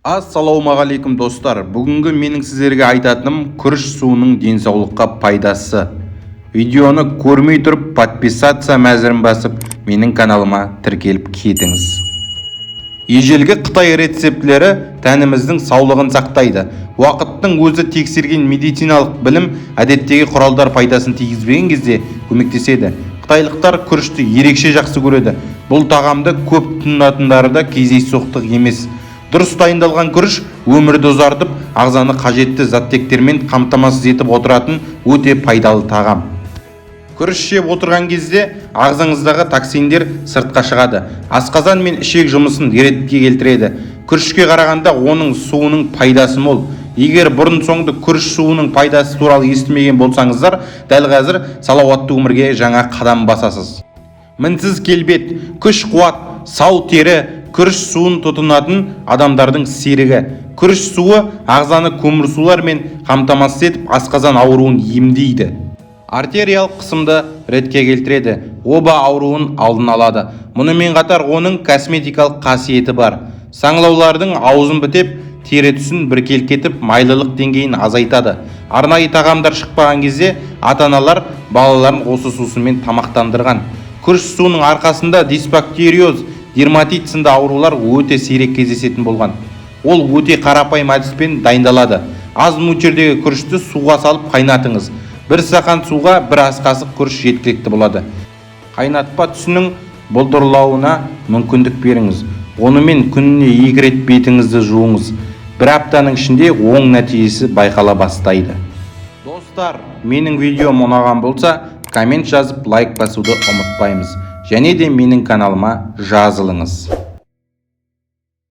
Ассалаумағалейкум, достар! Бүгінгі менің сіздерге айтатыным – күріш суының денсаулыққа пайдасы. Видеоны көрмей тұрып, подписаться мәзірін басып, менің каналыма тіркеліп кетіңіз. Ежелгі қытай рецептілері тәніміздің саулығын сақтайды. Уақыттың өзі тексерген медициналық білім әдеттегі құралдар пайдасын тигізбеген кезде көмектеседі. Қытайлықтар күрішті ерекше жақсы көреді. Бұл тағамды көп тұтынатындары да кездейсоқтық емес. Дұрыс дайындалған күріш өмірді ұзартып, ағзаны қажетті заттектермен қамтамасыз етіп отыратын өте пайдалы тағам. Күріш жеп отырған кезде ағзаңыздағы токсиндер сыртқа шығады, асқазан мен ішек жұмысын ретке келтіреді. Күрішке қарағанда оның суының пайдасы мол. Егер бұрын-соңды күріш суының пайдасы туралы естімеген болсаңыздар, дәл қазір салауатты өмірге жаңа қадам басасыз. Мінсіз келбет, күш қуат, сау тері – күріш суын тұтынатын адамдардың серігі. Күріш суы ағзаны көмірсулармен қамтамасыз етіп, асқазан ауруын емдейді, артериялық қысымды ретке келтіреді, оба ауруын алдын алады. Мұнымен қатар оның косметикалық қасиеті бар: саңылаулардың аузын бітеп, тері түсін біркелкі етіп, майлылық деңгейін азайтады. Арнайы тағамдар шықпаған кезде ата-аналар балаларын осы сусынмен тамақтандырған. Күріш суының арқасында дисбактериоз, дерматит сынды аурулар өте сирек кездесетін болған. Ол өте қарапайым әдіспен дайындалады. Аз мөлшердегі күрішті суға салып қайнатыңыз. Бір стақан суға бір ас қасық күріш жеткілікті болады. Қайнатпа түсінің бұлдырлауына мүмкіндік беріңіз. Онымен күніне екі рет бетіңізді жуыңыз. Бір аптаның ішінде оң нәтижесі байқала бастайды. Достар, менің видеом ұнаған болса, коммент жазып, лайк басуды ұмытпаймыз және де менің каналыма жазылыңыз.